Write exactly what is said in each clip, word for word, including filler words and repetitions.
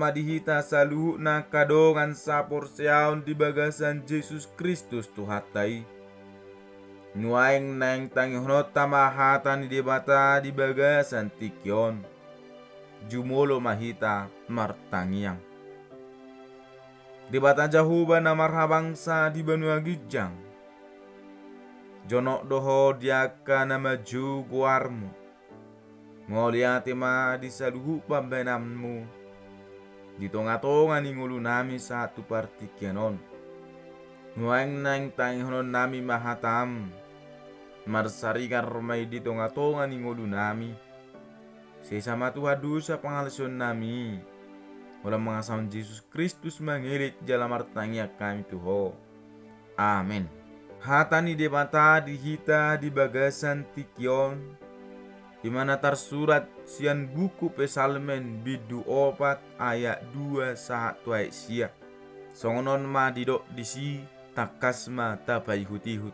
di hita saluhutna angka dongan saporseaon di bagasan Jesus Kristus Tuhanta i. Nuaeng naeng tangihononta ma hata ni Debata di bagasan tingki on. Jumolo ma hita martangiang. Debata Jahowa na marhabangsa di banua ginjang, jonok do Ho di angka na manjou goarMu. Mauliate ma di saluhut pambahenanMu di tongatonga ni ngolunami sahat tu partingkian on. Nuaeng naeng tangihononnami ma hataM. Marsaringar ma i di tongatonga ni ngolunami. Sesa ma Tuhan dosa pangalaosionnami. Holan mangasahon Jesus Kristus mangelek jala martangiang hami tu Ho. Amen. Hata ni Debata di hita di bagasan tingki on, i ma na tarsurat sian buku Psalmen bindu opat ayat dua sahat tu ayat sia. Songon on ma didok disi, tangkas ma tapaihutihut.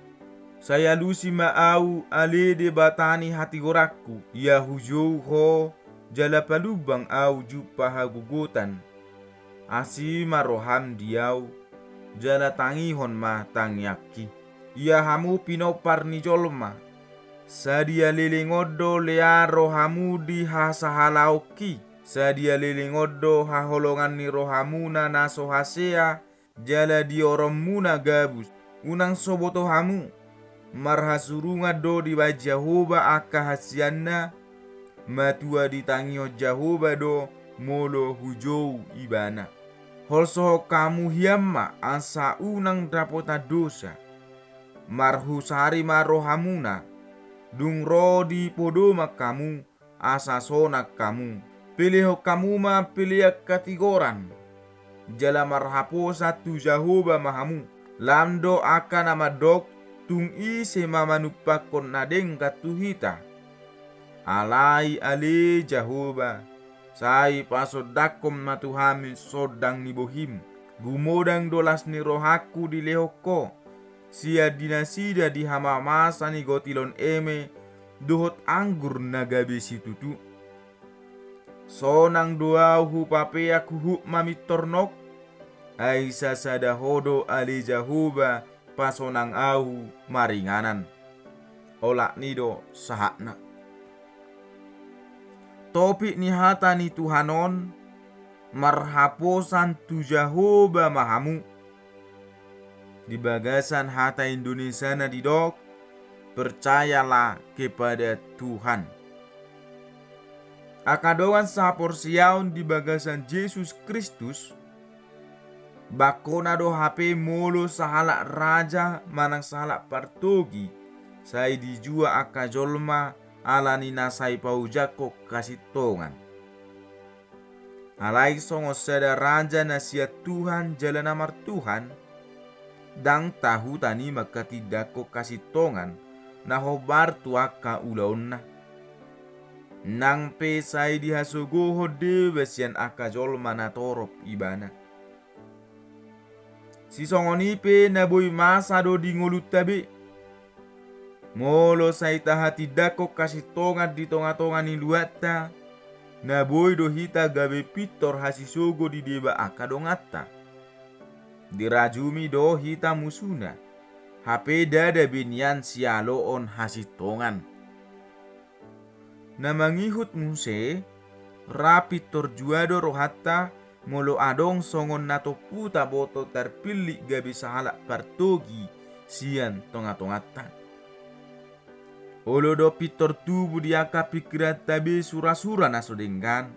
Sai alusi ma ahu ale Debata ni hatigoranku, ia hujou Ho, jala palumbang ahu jumpa hagogotan. Asi ma roham di ahu, jala tangihon ma tangiangki. Ia hamu pinompar ni jolma, sadia leleng on do lea rohamu di hasahalaonki, sadia leleng on do haholongan ni rohamuna na so hasea, jala dioronmuna gabus. Unang so boto hamu, marhasurungan do dibahen Jahowa angka hasianna, matua ditangihon Jahowa do molo hujou Ibana. Holsohon hamu hian ma asa unang dapotan dosa. Marhusari ma rohamuna, dung ro di podoman hamu, asa sonang hamu. Pelehon hamu ma pelean hatigoran, jala marhaposan tu Jahowa ma hamu. Lam do angka na mandok, tung ise ma manumpakkon na denggan tu hita? Alai ale Jahowa, sai pasondangkon ma tu hami sondang ni bohim. Gumodang do las ni rohangku dilehon Ho, sian di nasida di hamamasa ni gotilon eme, dohot anggur na gabe situtu. Sonang do ahu hupapeak huhut mamintor nok, ai sasada Ho do ale Jahowa pasonang ahu maringanan. Olat ni do sahatna. Topik ni hata ni Tuhan on, marhaposan tu Jahowa ma hamu. Di bagasan hata Indonesiana didok, percayalah kepada Tuhan. Angka dongan saporseaon di bagasan Jesus Kristus, bangkona do hape molo sahalak raja manang sahalak partogi, sai dijua angka jolma ala ni na sai paojakhon hasintongan. Alai songon sada raja na sian Tuhan jala na martuhan, ndang tahutan i manghatindanghon hasintongan na hombar tu angka ulaonna. Nang pe sai dihasogohon deba sian angka jolma na torop ibana. Sisongon i pe na boi masa do di ngolunta be. Molo sai tahatindanghon hasintongan di tongatonga ni luatta, na boi do hita gabe pintor hasisogo di deba angka donganta. Dirajumi do hita musuna, hape ndada be nian sialoon hasintongan. Na mangihut muse, ra pintor jua do rohanta, molo adong songon na tompu taboto tarpillit gabe sahalak partogi sian tongatonganta. Olo do pintor tubu di angka pingkiranta be surasura na so denggan,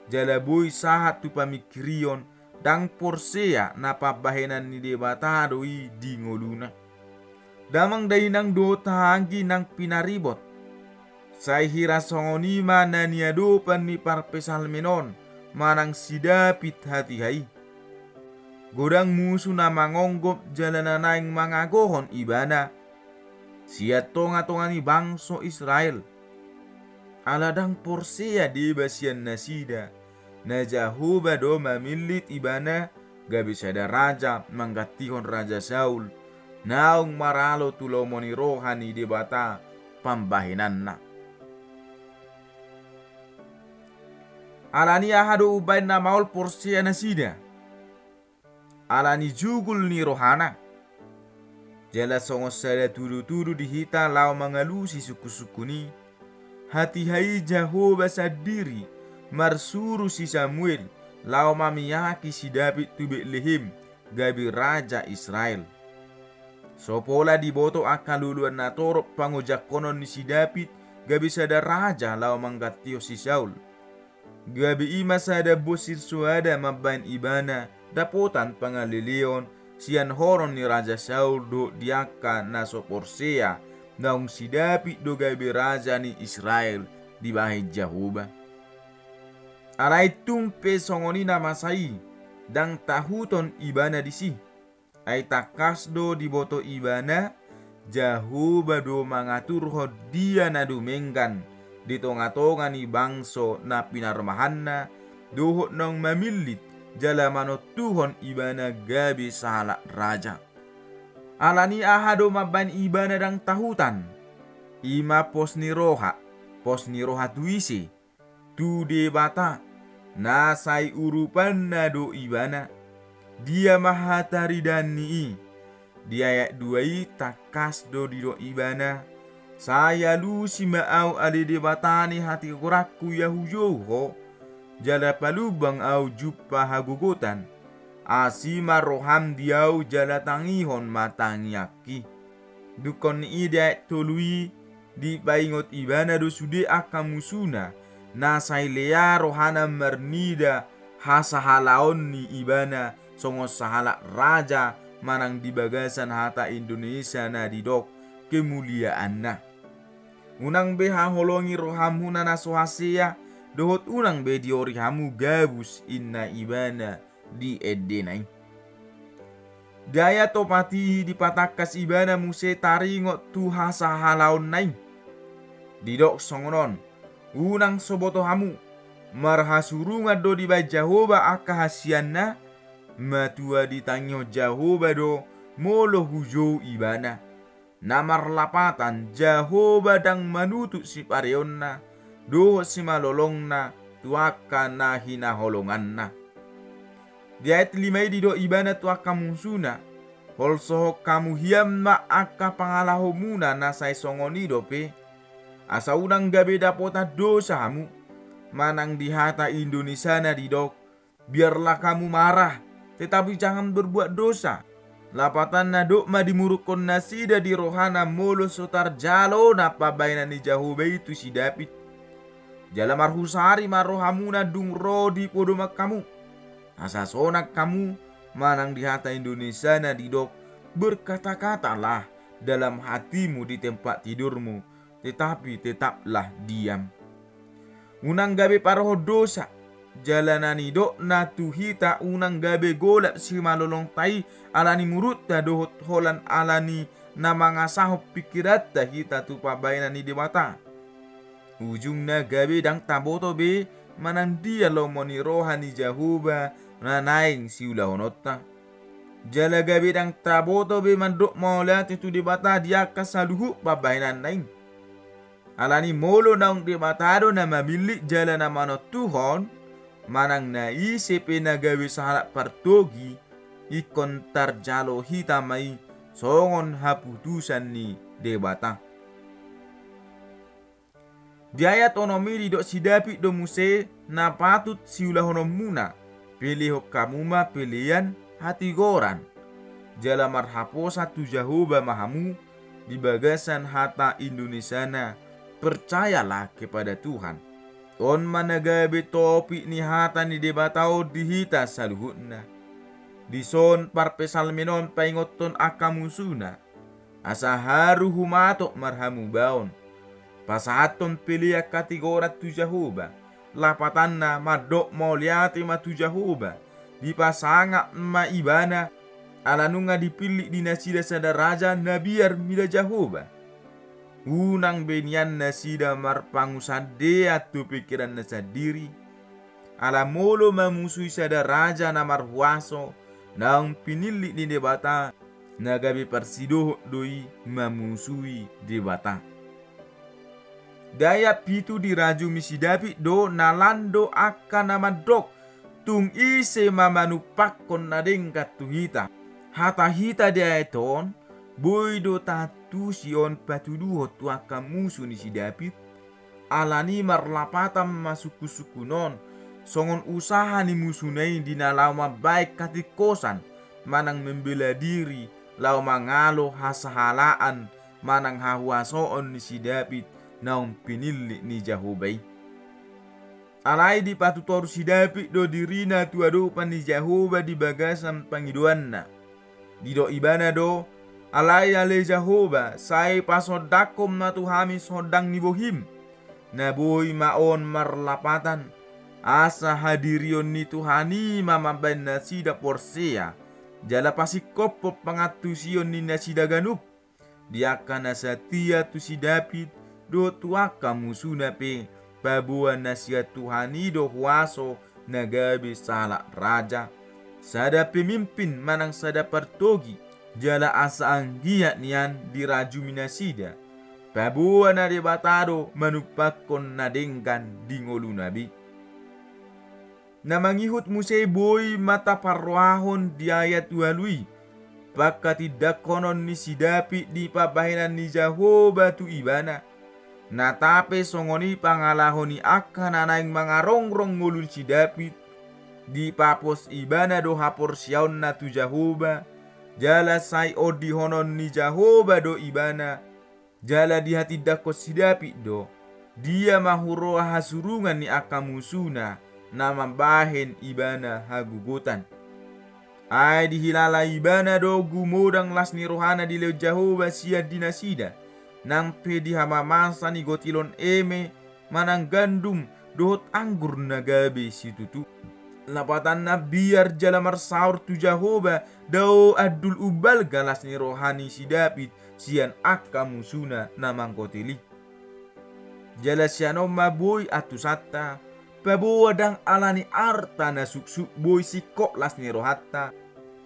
jala boi sahat tu pamingkirion, ndang porsea na pambahenan ni Debata do i di ngoluna. Damang dainang dohot hahaanggi nang pinaribot. Sai hira songon i ma na niadopan ni parpsalmen on, manang si David hatiha i. Godang musu na mangonggop jala na naeng mangagohon ibana sian tongatonga ni bangso Israel. Ala ndang porsea deba sian nasida, na Jahowa do mamillit ibana gabe sada raja manggantihon Raja Saul, naung maralo tu lomo ni roha ni Debata pambahenanna. Alani aha do umbaen na maol porsea nasida? Alani jugul ni rohana. Jala songon sada tudutudu di hita laho mangalusi sungkunsungkun i, hatiha i Jahowa sandiri marsuru si Samuel laho mamiaki si David tu Betlehem gabe raja Israel. So pola diboto angka loloan na torop pangojakkonon ni si David gabe sada raja laho manggantihon si Saul. Gabe i ma sada bosir soada mambaen ibana dapotan pangaleleon sian horong ni Raja Saul dohot di angka na so porsea naung si David do gabe raja ni Israel dibahen Jahowa. Alai tung pe songon i na masa i, ndang tahuton ibana disi. Ai tangkas do diboto ibana, Jahowa do mangaturhon dia na dumenggan di tongatonga ni bangso na pinarmahanna, dohot naung mamillit jala manontuhon ibana gabe sahalak raja. Alani aha do mambaen ibana ndang tahutan? I ma pos ni roha, pos ni roha tu ise? Tu Debata, na sai urupanna do ibana. Dia ma hataridaan ni i? Di ayat dua i tangkas do didok ibana, sai alusi ma ahu ale Debata ni hatigoranku ia hujou ho, jala palumbang ahu jumpa hagogotan. Asi ma roham di ahu jala tangihon ma tangiangki. Dungkon ni i di ayat tolu i, dipaingot ibana do sude angka musuna, na sai lea rohana marnida hasahalaon ni ibana songon sahalak raja manang di bagasan hata Indonesia na didok kemuliaanna. Unang be haholongi rohamuna na so hasea, dohot unang be diori hamu gabus inna ibana di endena i. Di ayat opat i dipatangkas ibana muse taringot tu hasahalaonna i. Didok songon on, unang so boto hamu, marhasurungan do dibahen Jahowa angka hasianna, matua ditangihon Jahowa do molo hujou ibana. Na marlapatan Jahowa ndang manutup sipareonna dohot simalolongna tu angka na hinaholonganna. Di ayat lima i didok ibana tu angka musuna, holsohon hamu hian ma angka pangalahomuna na sai songon i dope, asa unang gabe dapotan dosa hamu, manang di hata Indonesia na didok, biarlah kamu marah, tetapi jangan berbuat dosa. Lapatanna dok ma dimurukkon nasida di rohana molo so tarjalo na pambahenan ni Jahowa i tu si David. Jala marhusari ma rohamuna dung ro di podoman hamu. Asa sonang hamu, manang di hata Indonesia na didok, berkata-katalah dalam hatimu di tempat tidurmu, tetapi tetaplah diam. Unang gabe parohon dosa, jala na nidokna tu hita unang gabe golap simalolongta i alani murutta dohot holan alani na mangasahon pingkiranta hita tu pambahenan ni Debata. Ujungna gabe ndang taboto be manang dia lomo ni roha ni Jahowa na naeng siulahononta. Jala gabe ndang taboto be mandok mauliate tu Debata di angka saluhut pambahenanna i. Alani molo naung Debata do na mamillit jala na manontuhon, manang na ise pe na gabe sahalak partogi, ingkon tarjalo hita ma i songon haputusan ni Debata. Di ayat onom i didok si David do muse na patut siulahononmuna, pelehon hamu ma pelean hatigoran. Jala marhaposan tu Jahowa ma hamu, di bagasan hata Indonesiana, percayalah kepada Tuhan. On ma na gabe topik ni hata ni Debata on di hita saluhutna. Dison parpsalmen on paingothon angka musuna. Asa haru humatop marhamubaon. Pasahathon pelean hatigoran tu Jahowa. Lapatanna mandok mauliate ma tu Jahowa. Dipasangap ma ibana, ala nunga dipillit di nasida sada raja na biar mida Jahowa. Unang be nian nasida marpangusandean tu pingkiranna sandiri. Ala molo mamusui sada raja na marhuaso, naung pinillit ni Debata, na gabe parsidohot do i mamusui Debata. Di ayat pitu dirajumi si David do na lan do angka na mandok, tung ise ma manumpakkon na denggan tu hita. Hata hita di ayat on, boi do taantusi on patuduhon tu angka musu ni si David. Alani marlapatan ma sungkunsungkun on, songon usaha ni musuna i di na laho mambahen hatingkosan manang membela diri, laho mangalo hasahalaan manang hahuasoon ni si David naung pinillit ni Jahowa i. Alai dipatutur si David do dirina tu adopan ni Jahowa di bagasan pangidoanna. Didok ibana do, alai ale Jahowa, sai pasondangkon ma tu hami sondang ni bohim. Na boi ma on marlapatan, asa hadirion ni Tuhan i ma mambahen nasida porsea, jala pasingkophon pangantusion ni nasida ganup. Di angka na satia tu si David dohot tu angka musuna pe, paboa na sian Tuhan i do huaso na gabe sahalak raja, sada pemimpin manang sada partogi, jala asa anggiat nian dirajumi nasida, paboa na Debata do manumpakkon na denggan di ngoluna be. Na mangihut muse boi ma taparrohahon di ayat ualu i, pangkatindangkonon ni si David di pambahenan ni Jahowa tu ibana. Na tape songon i pangalaho ni angka na naeng mangarongrong ngolu ni si David, dipapos ibana do haporseaonna tu Jahowa, jala sai ondihonon ni Jahowa do ibana, jala dihatindangkon si David do, dia ma huroha hasurungan ni angka musuna na mambahen ibana hagogotan. Ai dihilala ibana do gumodang las ni rohana dilehon Jahowa sian di nasida, nang pe di hamamasa ni gotilon eme, manang gandum, dohot anggur na gabe situtu. Lapatanna biar jala marsaor tu Jahowa, dao andul umbalga las ni roha ni si David sian angka musuna na manggotil i. Jala sian on ma boi antusanta, paboa ndang alani arta na suksuk boi singkop las ni rohanta,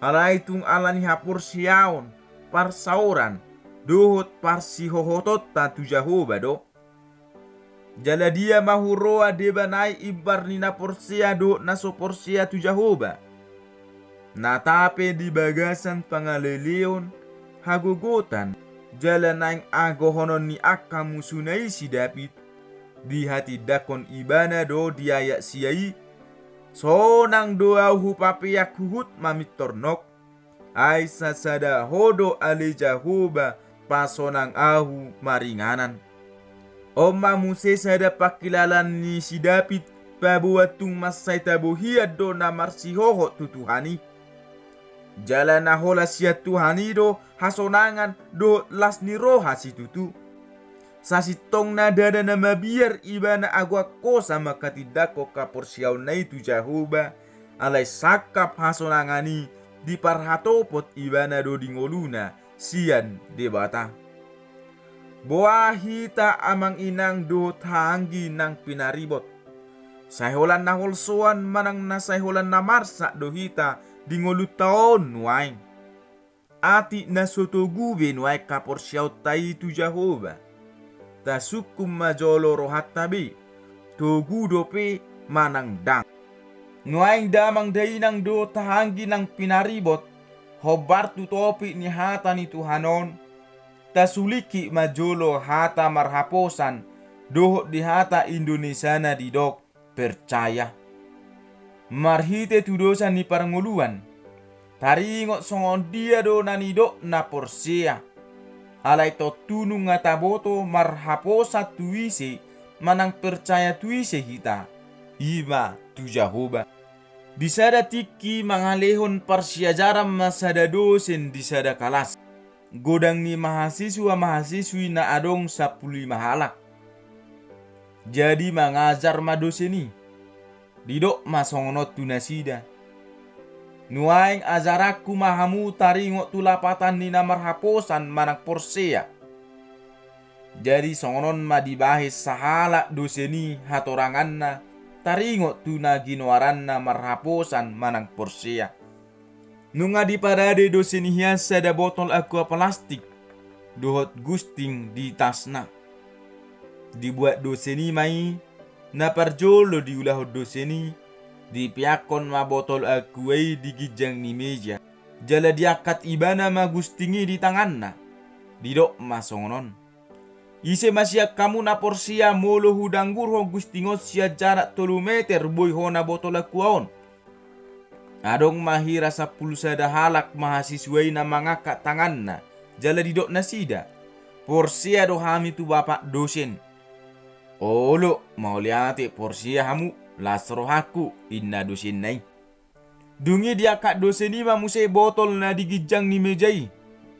alai tung alani haporseaon, parsaoran, dohot parsihohotonta tu Jahowa do. Jala dia ma huroha deba nai imbar ni na porsea dohot na so porsea tu Jahowa. Na tape di bagasan pangaleleon, hagogotan, jala naeng agohonon ni angka musuna i si David, dihatindangkon ibana do di ayat sia i, sonang do ahu hupapeak huhut mamintor nok. Ai sasada Ho do ale Jahowa pasonang ahu maringanan. On ma muse sada pangkilalaan ni si David, paboa tung mansai tabohian do na marsihohot tu Tuhan i. Jala na holan sian Tuhan i do hasonangan dohot las ni roha situtu. Sasintongna ndada na mabiar ibana agoan hosa mangkatindangkon haporseaonna i tu Jahowa, alai sangkap hasonangan i diparhatopot ibana do di ngoluna sian Debata. Boha hita amang inang dohot hahaanggi nang pinaribot. Sai holan na holsoan manang na sai holan na marsak do hita di ngolunta on nuaeng. Atik na so togu be nuaeng haporseaonta i tu Jahowa. Tasungkun ma jolo rohanta be, togu dope manang ndang. Nuaeng damang dainang dohot hahaanggi nang pinaribot, hombar tu topik ni hata ni Tuhan on, tasulingkit ma jolo hata marhaposan dohot di hata Indonesia na didok percaya. Marhite tudosan ni parngoluan, taringot songon dia do na nidok na porsea. Alai tontu nunga taboto marhaposan tu ise manang percaya tu ise hita, i ma tu Jahowa. Di sada tingki mangalehon parsiajaran ma sada dosen di sada kalas. Godang ni mahasiswa-mahasiswi na adong sampulu lima halak. Jadi mangajar ma dosen i. Didok ma songon on tu nasida. Nuaeng ajaranku ma hamu taringot tu lapatan ni na marhaposan manang porsea. Jadi songon on ma dibahen sahalak dosen i hatoranganna taringot tu na ginoaranna marhaposan manang porsea. Nunga diparade dosen i hian sada botol aqua plastik dohot gusting di tasna. Dibuat dosen i ma i, na parjolo diulahon dosen i, dipeakkon ma botol aqua i di ginjang ni meja. Jala diangkat ibana ma gusting i di tanganna. Didok ma songon on: Ise ma sian hamu na porsea molo hudanggurhon gusting on sian jarak tolu meter boi hona botol aqua on? Adong ma hira sampulu sada halak mahasiswa i na mangangkat tanganna, jala didok nasida: Porsea do hami tu bapak dosen. Olo, mauliate, porsea hamu, las rohangku, inna dosenna i. Dung i diangkat dosen i ma muse botol na di ginjang ni meja i.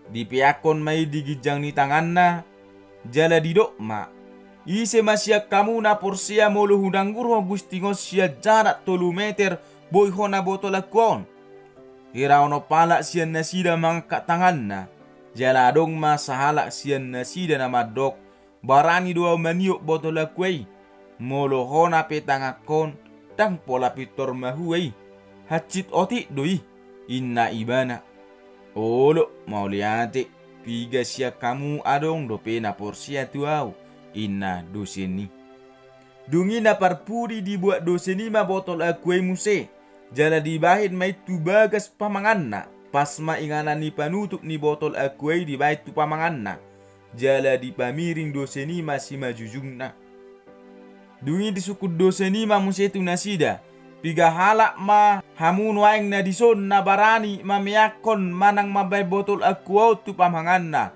Dipeakkon ma i di ginjang ni tanganna, jala didok ma: Ise ma sian hamu na porsea molo hudanggurhon gusting on sian jarak tolu meter boi hona botol aqua on? Hira onom halak sian nasida mangangkat tanganna, jala adong ma sahalak sian nasida na mandok: Barani do ahu maniop botol aqua i, molo hona pe tanganhon, ndang pola pintor mahua i, hansit otik do i, inna ibana. Olo, mauliate, piga sian hamu adong dope na porsea tu ahu, inna dosen i. Dung i na parpudi dibuat dosen i ma botol aqua i muse, jala dibahen ma i tu bagas pamanganna, pas ma inganan ni panutup ni botol aqua i dibahen tu pamanganna, jala dipamiring dosen i ma simajujungna. Dung i disungkun dosen i ma muse tu nasida: Piga halak ma hamu nuaeng na dison na barani mameakkon manang mambahen botol aqua on tu pamanganna?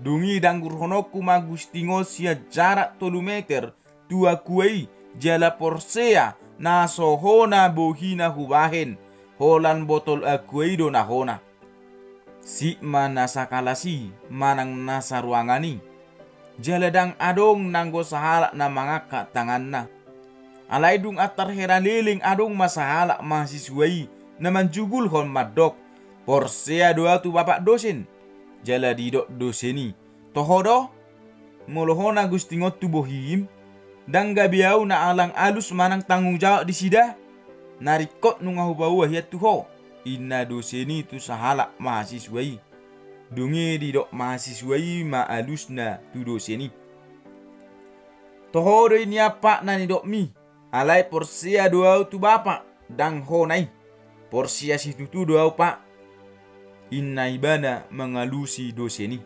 Dung i danggurhononku ma gusting on sian jarak tolu meter tu aqua i, jala porsea na so hona bohina hubahen, holan botol aqua i do na hona. Sip ma na sakalas i manang na saruangan i, jala ndang adong nanggo sahalak na mangangkat tanganna. Alai dung antar hera leleng adong ma sahalak mahasiswa i na manjugulhon mandok: Porsea do ahu tu bapak dosen. Jala didok dosen i: Toho do? Molo hona gusting on tu bohim, ndang gabe ahu na alang alus manang tanggung jawab disida? Na ringkot nunga hupaboa hian tu ho, inna dosen i tu sahalak mahasiswa i. Dung i didok mahasiswa i ma alusna tu dosen i: Toho do i nian, Pak, na nidokmi. Alai porsea do ahu tu bapak, ndang hona i. Porsea situtu do ahu, Pak, inna ibana mangalusi dosen i.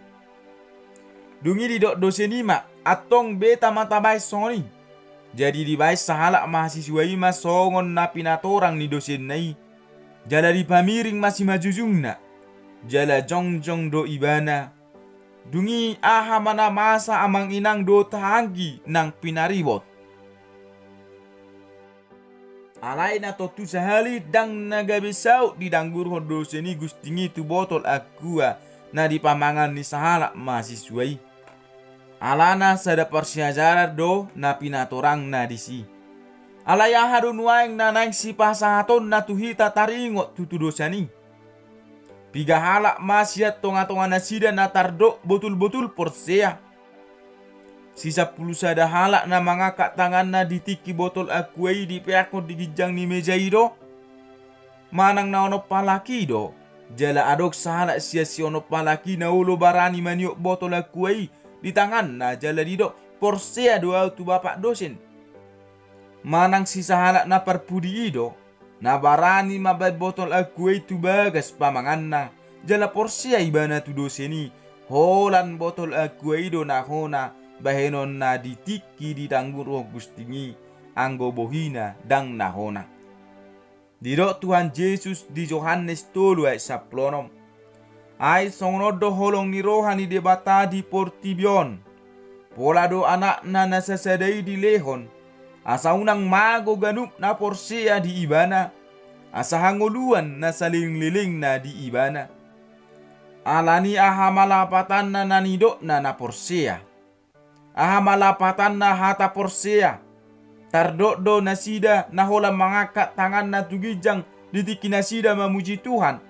Dung i didok dosen i ma: Antong beta ma tabahen songon i. Jadi dibahen sahalak mahasiswa i ma songon na pinatorang ni dosenna i, jala dipamiring ma simajujungna, jala jongjong do ibana. Dung i aha ma na masa amang inang dohot hahaanggi nang pinaribot? Alai na tontu sahali ndang na gabe saut didanggurhon dosen i gusting i tu botol aqua na di pamangan ni sahalak mahasiswa i. Alana sada parsiajaran do na pinatorangna disi. Alai aha do nuaeng na naeng sipasahatonna tu hita taringot tutu dosen i? Piga halak ma sian tongatonga nasida na tardok botulbotul porsea? Sisampulu sada halak na mangangkat tanganna di tingki botol aqua i dipeakkon di ginjang ni meja i do? Manang na onom halak i do? Jala adong sahalak sian sionom halak i na olo barani maniop botol aqua i di tanganna jala didok: Porsea do ahu tu bapak dosen. Manang sisahalak na parpudi i do, na barani mambahen botol aqua i tu bagas pamanganna, jala porsea ibana tu dosen i, holan botol aqua i do na hona bahenonna di tingki didanggurhon gusting i, anggo bohina ndang na hona. Didok Tuhan Jesus di Johannes tolu ayat sampulu onom: Ai songon on do holong ni roha ni Debata di portibi on. Pola do Anakna na sasada i dilehon, asa unang mago ganup na porsea di Ibana, asa hangoluan na salelenglelengna di Ibana. Alani aha ma lapatanna na nidokna na porsea? Aha ma lapatanna hata porsea? Tardok do nasida na holan mangangkat tanganna tu ginjang di tingki nasida mamuji Tuhan,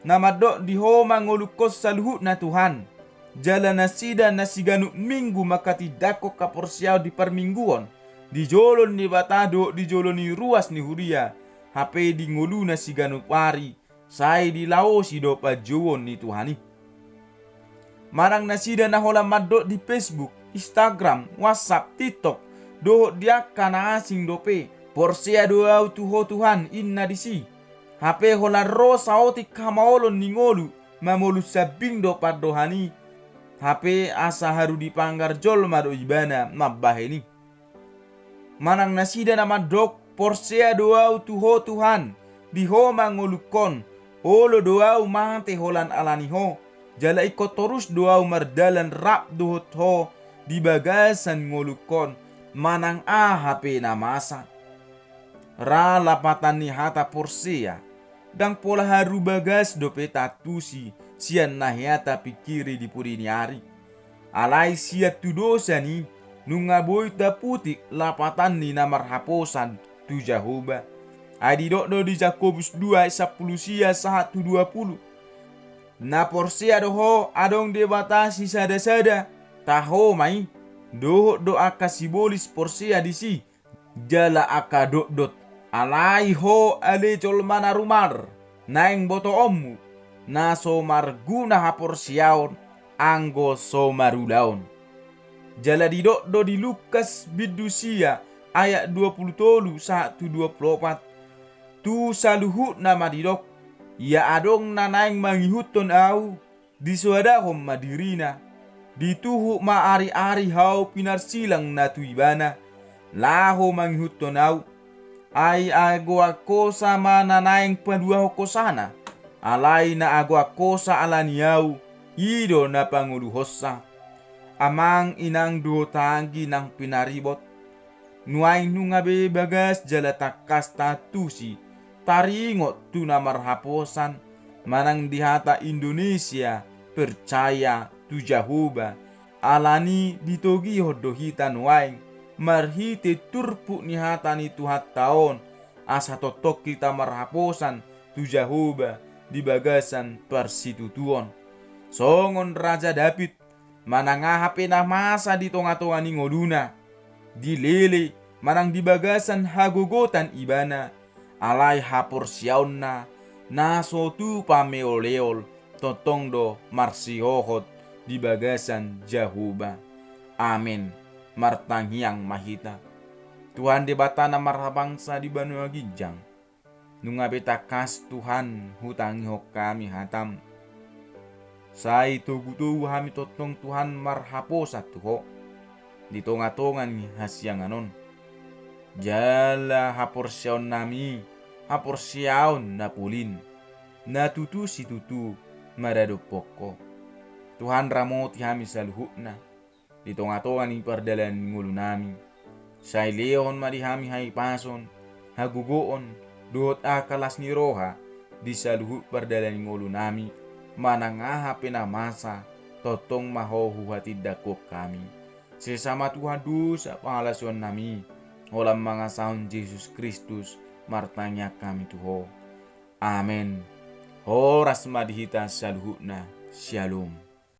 na mandok: Di Ho ma ngolungkon saluhutna, Tuhan. Jala nasida na siganup minggu mangkatindangkon haporseaon di parmingguon, di jolo ni Debata dohot di jolo ni ruas ni huria, hape di ngoluna siganup ari, sai dilaosi do panjouon ni Tuhan i. Manang nasida na holan mandok di Facebook: Instagram, WhatsApp, TikTok, dohot di angka na asing dope. Porsea do ahu tu Ho Tuhan, ninna disi. Hape holan ro saotik hamaolon ni ngolu, mamolus sambing do pandohan i. Hape asa haru dipanggar jolma do ibana mambahen i. Manang nasida na mandok, porsea do ahu tu Ho Tuhan, di Ho ma ngolungkon, olo do ahu mate holan ala ni Ho, jala ingkon torus do ahu mardalan rap dohot Ho di bagasan ngolungkon, manang aha pe na masa. Ra lapatan ni hata porsea, ndang pola haru bagas dope taantusi sian na hea tapingkiri di pudi ni ari. Alai sian tudosan i, nunga boi taputik lapatan ni na marhaposan tu Jahowa. Ai didok do di Jakobus dua ayat sampulu sia sahat tu dua pulu. Na porsea do ho adong Debata sisada-sada, taho ma i, dohot do angka sibolis porsea disi, jala angka dotdot. Alai ho ale jolma na rumar, naeng botoonmu, na so marguna haporseaon, anggo so marulaon. Jala didok do di Lukas bindu sia ayat dua pulu tolu sahat tu dua pulu opat. Tu saluhutna ma didok, ia adong na naeng mangihuthon ahu, disoadahon ma dirina, dituhuk ma ari-ari hau pinarsilang na tu ibana, laho mangihuthon ahu. Ai agoan hosa ma na naeng paluahon hosana, alai na agoan hosa ala ni ahu, i do na pangoluhonsa. Amang inang dohot anggi nang pinaribot. Nuaeng nunga be bagas jala tangkas taantusi, taringot tu na marhaposan, manang di hata Indonesia, percaya tu Jahowa. Ala ni ditogihon do hita nuaeng, marhite turpuk ni hata ni Tuhanta on, asa tongtong hita marhaposan tu Jahowa di bagasan parsitutuon. Songon Raja Daud, manang aha pe na masa di tonga-tonga ni ngoluna, dilele manang di bagasan hagogotan ibana, alai haporseaonna na so tupa meol-eol, tongtong do marsihohot di bagasan Jahowa. Amen. Martangiang ma hita. Tuhan Debata na marhabangsa di banua ginjang, nunga be tangkas Tuhan hutangihon hami hatam. Sai togu-togu hami tongtong Tuhan marhaposan tu ho di tonga-tonga ni hasiangan on. Jala haporseaonnami, haporseaon na polin, na tutu situtu maradophon ho. Tuhan ramoti hami saluhutna. Di tonga-tonga ni pardalanan ni ngolunami. Sai lehon ma di hami hahipason, hagogoon, dohot angka las ni roha, di saluhut pardalanan ni ngolunami, manang aha pe na masa, tongtong ma ho huhatindangkon hami. Sesa ma Tuhan dosa pangalaosion nami, holan mangasahon Jesus Kristus, martangiang hami tu ho. Amen. Horas ma di hita saluhutna. Syalom.